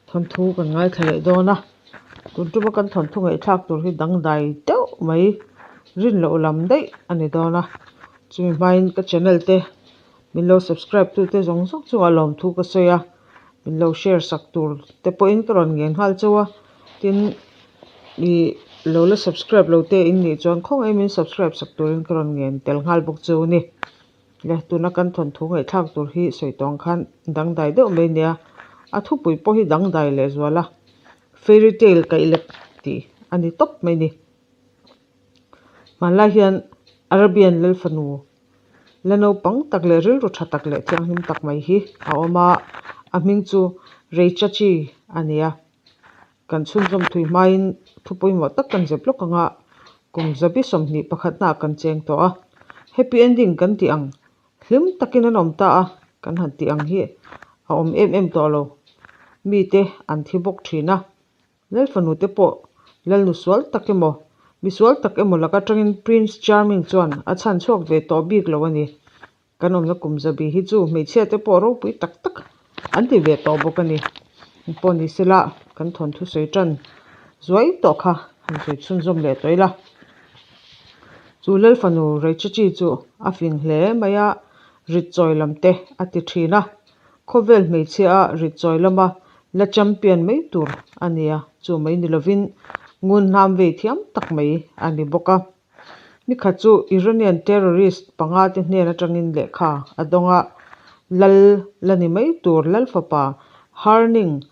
Thawnthu kan ngaithla leh dawn a, tun tuma kan thawnthu ngaihthlak tur hi dangdai deuh mai rin loh lam daih a ni dawn a, chumi hmain ka channel te min lo subscribe tute zawng zawng chungah lawmthu ka sawi a, min lo share sak tur te pawhin ka rawn ngen nghal chauh a, tin ih lo la subscribe lo te in nih chuan khawngaih min subscribe sak turin ka rawn ngen tel nghal bawk chu a ni. Le tuna kan thawnthu ngaihthlak tur hi sawi tawng khan dangdai deuh mai nia, a thupui pawh hi dangdai leh zual a, fairy tale kaih lek tih a ni tawp mai ni. Hmanlai hian Arabian Lalfanu la naupang tak leh rilru tha tak leh thianghlim tak mai hi a awm a, a hming chu Reichachi a ni a. Kan chhunzawm thui hmain thu pawimawh tak kan zep lawk ang a, kum zabi 21 ah kan cheng tawh a, happy ending kan tih ang hlim takin an awm ta a, kan han tih ang hi a awm em em tawh lo. Mite an thi bawk thin a, Lalfanu te pawh Lalnu sual tak emaw, misual tak emaw laka tangin Prince Charming chuan a chhan chhuak ve tawh bik lo a ni. Kan awmna kum zabi hi chu hmeichhia te pawh ropui tak tak an ti ve tawh bawk a ni. Pawh ni sela kan thawnthu sawi tan zuai tawh kha han sawi chhunzawm leh tawh ila. Chu Lalfanu Reichachi chu a fing hle mai a, rit chawi lam te a ti thin a. Khawvel hmeichhia a rit chawi lama la champion mai tur a ni a, chu mai ni lovin ngun hnam vei thiam tak mai a ni bawk a. Nikhat chu Iranian terrorist panga te hnen atangin lehkha a dawng a, lal la ni mai tur lal fapa Harning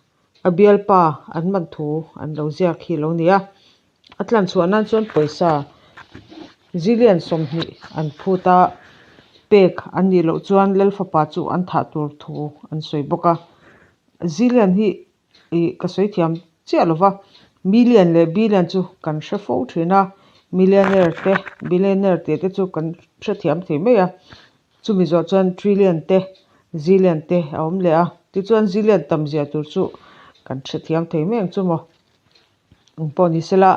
a bialpa an man thu an lo ziak hi lo ni a. A tlan chhuah nan chuan pawisa zillion 20 an phut a, pek an nih loh chuan lal fapa chu an thah tur thu an sawi bawk a. Zillion hi Ih ka sawi thiam chiah lo va, million leh billion chu kan hre fo thin a, millionaire te billionaire tih te chu kan hrethiam thei mai a, chumi zawh chuan trillion te zillion te a awm leh a, tichuan zillion tam zia tur chu kan hrethiam thei mai ang chu maw. Eng pawh ni sela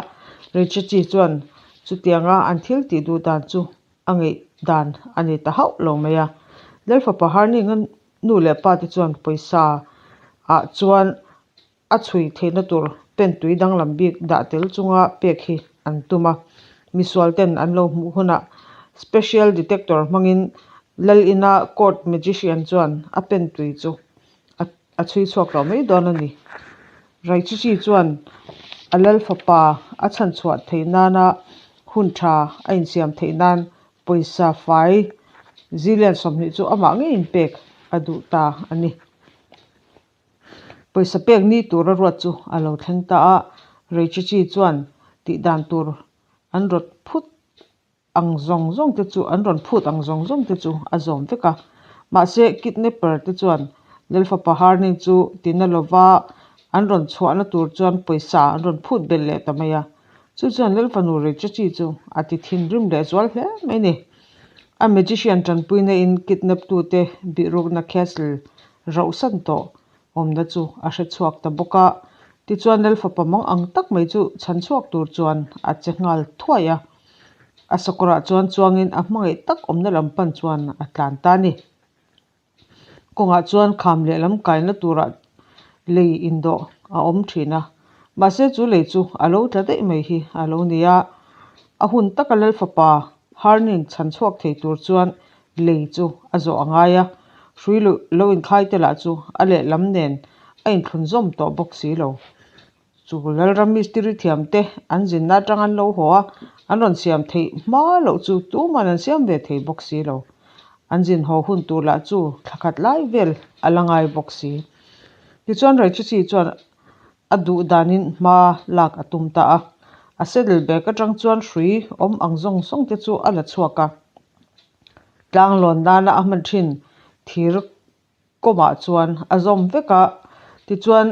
Richachi chuan chutianga an thil tih duh dan chu a ngeih dan a ni ta hauh lo mai a, Lalfapa Harning-a Nu leh pa te chuan pawisa ah chuan a chhui theihna tur pen tui danglam bik dah tel chunga pek hi an tum a. Misual ten an lo hmuh hunah special detector hmangin Lal ina court magician chuan a pen tui chu a chhui chhuak lo mai dawn a ni. Raichichi chuan a Lal fapa a chhanchhuah theih nana hun tha a insiam theih nan Pawisa fai zillion 20 chu amah ngeiin pek a duh ta a ni. Pawisa pek ni tura ruat chu a lo thleng ta a, Reichichi chuan tih dan tur an rawn phut ang zawng zawng te chu an rawn phut ang zawng zawng te chu a zawm vek a. Mahse, kidnapper te chuan Lalfapa Harning chu tina lova an rawn chhuahna tur chuan pawisa an rawn phut belh leh ta mai a. Chu chuan Lalfanu Rechachi chu a ti thinrim leh zual hle mai ni. A magician tanpuina in kidnap tute bihrukna castle rauhsan tawh awmna chu a hre chhuak ta bawk a. Tichuan Lalfapa mang ang tak mai chu chhan chhuak tur chuan a che nghal thuai a. A sakawrah chuan chuangin a hmangaih tak awmna lam pan chuan a tlan ta a ni. Kawngah chuan kham lehlam kaina turah lei indawh a awm thin a, mahse chu lei chu a lo tla daih mai hi a lo ni a. A hun taka Lalfapa Harning chhan chhuak thei tur chuan lei chu a zawh a ngai a, hrui lo inkhai te lah chu a lehlam nen a inthlun zawm tawh bawk si lo. Chu Lalram mistiri thiamte an zinna atang an lo haw a, an rawn siam theih hma loh chu tuman an siam ve thei bawk si lo. An zin haw hun tur lah chu thla khat lai vel a la ngai bawk si. Tichuan Raichachi chuan a duh danin hma lak a tum ta a, a saddle bag atang chuan hrui awm ang zawng zawng te chu a la chhuak a. Tlanglawn nana a hman thin thir kawmah chuan a zawm vek a, tichuan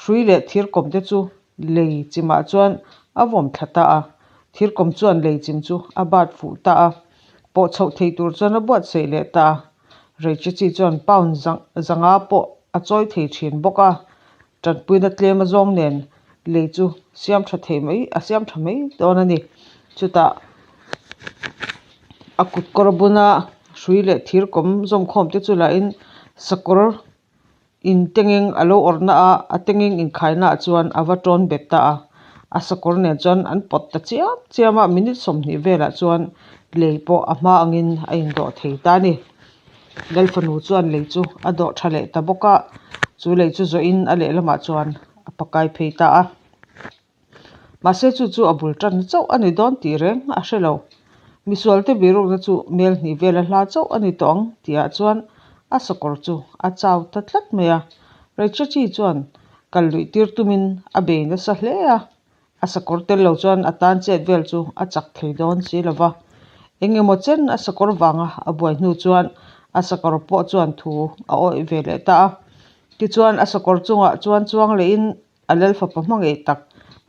hrui leh thir kawm te chu lei chimah chuan a vawm thla ta a, thir kawm chuan lei chim chu a bat fuh ta a, pawh chhoh thei tur chuan a buatsaih leh ta a, Reichichi chuan pound zanga pawh a chawi thei thin bawk a, tanpuina tlem a zawng nen lei chu siam tha thei mai a siam tha mai dawn a ni, chutah a kut kawr buna hrui leh thir kawm zawm khawm te chu lahin sakawr. In tengeng a lo awrhna a, a tengeng inkhaina ah chuan a va tawn bet ta a. A sakawr nen chuan an pawt ta chiam chiam a, minute 20 velah chuan lei pawh a hma angin a indawh thei ta a ni. Lalfanu chuan lei chu a dawh tha leh ta bawk a, chu lei chu zawhin a lehlamah chuan a pakai phei ta a. Mahse chu chu a bul tan chauh a ni dawn tih reng a hre lo. Misualte birukna chu mel hnih vela hla chauh a ni tawh ang tihah chuan a sakawr chu a chau ta tlat mai a. Raichachi chuan kal luih tir tumin a bei nasa hle a, a sakawr tel lo chuan a tan chet vel chu a chak thei dawn si lo va. Eng emaw chen a sakawr vanga a buai hnu chuan a sakawr pawh chuan thu a awih ve leh ta a. Tichuan a sakawr chungah chuan chuang lehin A lal fapa hmangaih tak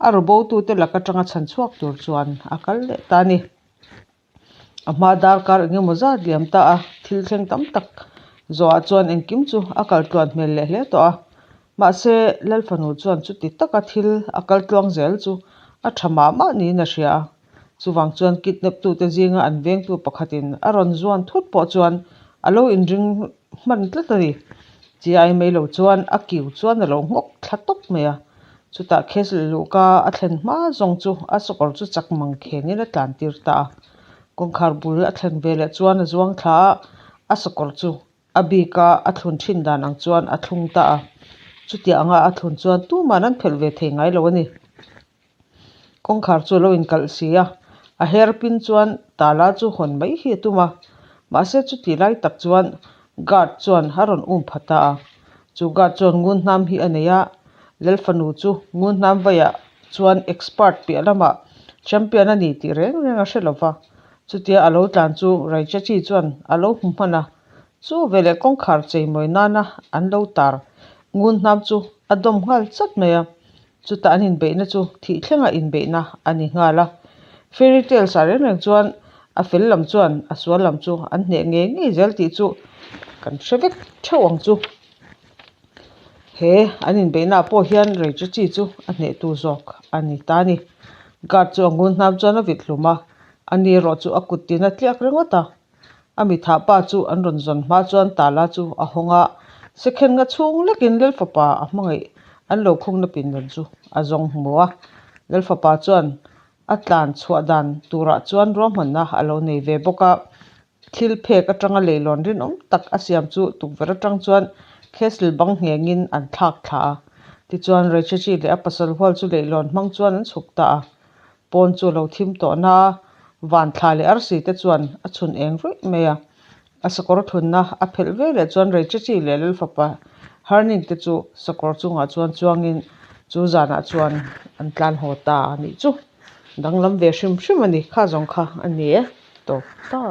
a robotute lak atanga chhan chhuak tur chuan a kal leh ta a ni. A hma darkar eng emaw zat liam ta a, thil thleng tam tak zawhah chuan engkim chu a kal tluan hmel leh hle tawh a. Mahse, lal fanu chuan chuti taka thil a kal tluang zel chu a tha mah mah niin a hria a. Chuvang chuan kidnap tute zinga an vengtu pakhatin a rawn zuan thut pawh chuan a lo inring hman tlat a ni. Chiai mai lo chuan a kiu chuan a lo nghawk thla tawp mai a. Chutah Castle luhka a thlen hma zawng chu a sakawr chu chak mang khengin a tlan tir ta a. Kawngkhar bul a thlen ve leh chuan a zuang thla a, a sakawr chu a bika a thlun thin dan ang chuan a thlung ta a. Chutiang anga a thlun chuan tuman an phelh ve thei ngai lo a ni. Kawngkhar chu a lo inkalh si a, a her pin chuan tala chu hawn mai hi a tum a, mahse chuti lai tak chuan guard chuan a rawn um pha ta a, chu guard chuan ngun hnam hi a nei a, Lalfanu chu ngun hnam vaiah chuan expert piah lamah champion a ni tih reng reng a hre lo va, chutia a lo tlan chu Raichachi chuan a lo hmu hman a, chu veleh kawngkhar cheimawi nana an lo tar ngun hnam chu a dawm nghal chat mai a. Chutah an inbeihna chu thih thlenga inbeihna a ni nghal a. Fairy tales ah reng reng chuan a fel lam chuan a sual lam chu an hneh ngei ngei zel tih chu kan hre vek theuh ang chu. He an inbeihna ah pawh hian Reichachi chu a hnehtu zawk a ni ta a ni. Guard chu a ngun hnam chuan a vit hlum a, ani erawh chu a kut tin a tliak ringawt a. A mithah pa chu an rawn zawn hma chuan tala chu a hawng a, sekhen nga chhung lekin Lalfapa a hmangaih an lo khungna pindan chu a zawng hmu a. Lalfapa chuan a tlan chhuah dan turah chuan ruahmanna a lo nei ve bawk a, thil phek atanga leilawn rinawm tak a siam chu tukverh atang chuan castle bang nghengin an thlak thla a. Tichuan Raichachi leh a pasal hual chu leilawn hmang chuan an chhuk ta a. Pawn chu a lo thim tawh na a, van thla leh arsi te chuan a chhun eng ruih mai a. A sakawr thunna a phelh ve leh chuan Reichachi leh Lalfapa Harning te chu sakawr chungah chuan chuangin chu zanah chuan an tlan haw ta a nih chu. Danglam ve hrim hrim a ni, kha zawng kha a ni e tawp ta.